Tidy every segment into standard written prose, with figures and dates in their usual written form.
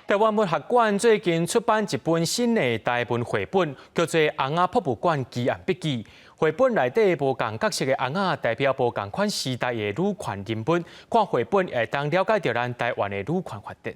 台灣文學館最近出版一本新的台文繪本，叫做《尪仔博物館奇案筆記》。繪本內底無仝角色的尪仔，代表無仝款時代的女權人物。看繪本會當了解著咱台灣的女權發展。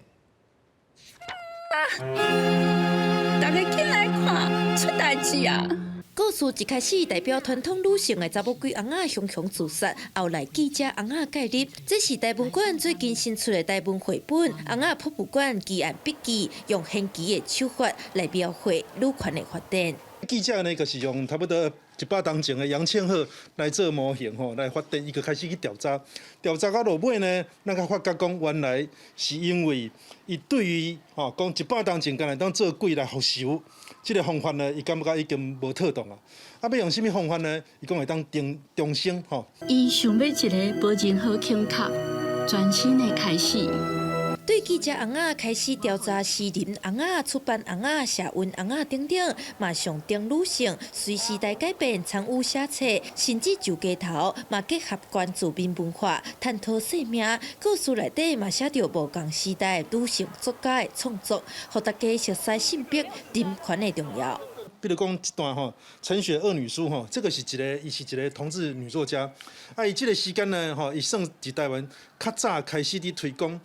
大家緊來看，出代誌啊！故事一開始代表傳統女性的查某鬼尪仔雄雄自殺，後來記者尪仔介入。這是台文館最近新出的台文繪本《尪仔博物館奇案筆記》，用玄奇的手法來描繪女權的發展。記者呢，就是用差不多100冬前的楊倩鶴來做模型吼，來發展，伊就開始去調查，調查到落尾呢，咱才發覺講原來是因為伊對於吼講100冬前敢若當做鬼來復仇，這个方法呢，伊感覺已經無妥當啊。啊，欲用啥物方法呢？伊講會當重重生吼。伊想欲一个無任何坎坷、全新的開始。對記者尪仔開始調查詩人尪仔、出版尪仔、社運尪仔等等，嘛象徵女性隨時代改變參與寫冊，甚至上街頭，嘛結合關注民文化，探討生命。故事內底嘛寫著無仝時代女性作家的創作，予大家熟悉性別人權的重要。比如講這段吼，陳雪惡女書吼，這个是一个，伊是一个同志女作家。啊，伊這个時間呢，吼，伊算佇台灣較早開始佇推廣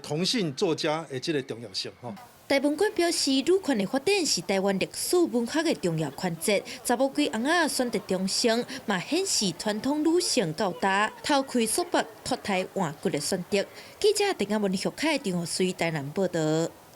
同性作家的這个重要性吼。台文館表示，女權的發展是台灣歷史文學的重要環節。查某鬼尪仔選擇重生，嘛顯示傳統女性到達頭開束縛、脫胎換骨的選擇。記者鄧亞文、許凱、張學水台南報導。